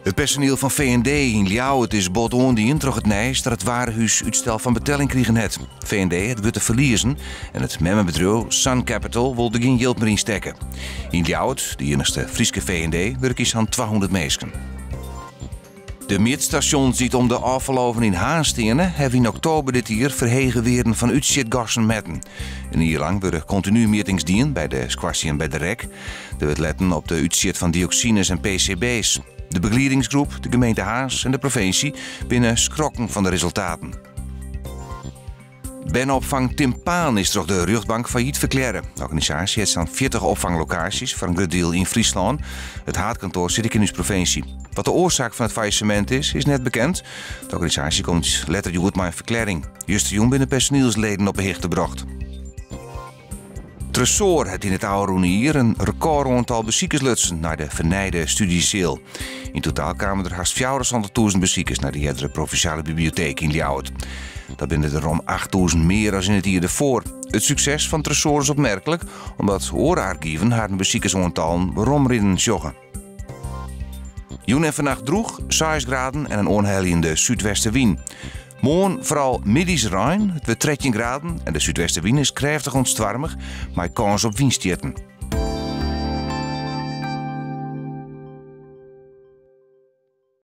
It personiel fan VND yn Ljouwert is bot oandien troch it nijs dat it warehús útstel fan betelling krigen hat. VND hat grutte ferliezen en it memmebedriuw Sun Capital wol der gjin jild mear yn stekke. Yn Ljouwert, de iennichste Fryske VND, wurkje sa'n 200 minsken. De mjitstasjons dy't om de ôffaloven yn Harns steane, hawwe yn oktober dit jier ferhege wearden fan útstjitgassen metten. In jier lang wurde kontinu mjittings dien by de skoarstien by de rek. Der wurdt letten op de útstjit fan dioksines en PCB's. De begeliedingsgroep, de gemeente Harns en de provinsje binne skrokken fan de resultaten. Berneopfang Timpaan is troch de rjochtbank fallyt ferklearre. De organisaasje hat sa'n 40 opfanglokaasjes, foar in grut diel yn Fryslân. It haadkantoar sit ek yn ús provinsje. Wat de oarsaak fan it fallissemint is, is net bekend. De organisaasje komt letter hjoed mei in ferklearring. Justerjûn binne personielsleden op 'e hichte brocht. Tresoar hat yn it ôfrûne jier in rekôroantal besikers lutsen nei de fernijde stúdzjeseal. Yn totaal kamen der hast 74.000 besikers nei de eardere provinsjale biblioteek yn Ljouwert. Dat binne der rom 8.000 mear as yn it jier derfoar. It sukses fan Tresoar is opmerklik, omdat oare argiven harren besikersoantallen weromrinnen sjogge. Jûn en fannacht drûch, 6 graden en in oanheljende súdwestewyn. Moarn foaral middeis rein, it wurdt 13 graden en de súdwestewyn is krêftich oant stoarmich mei kâns op wynstjitten.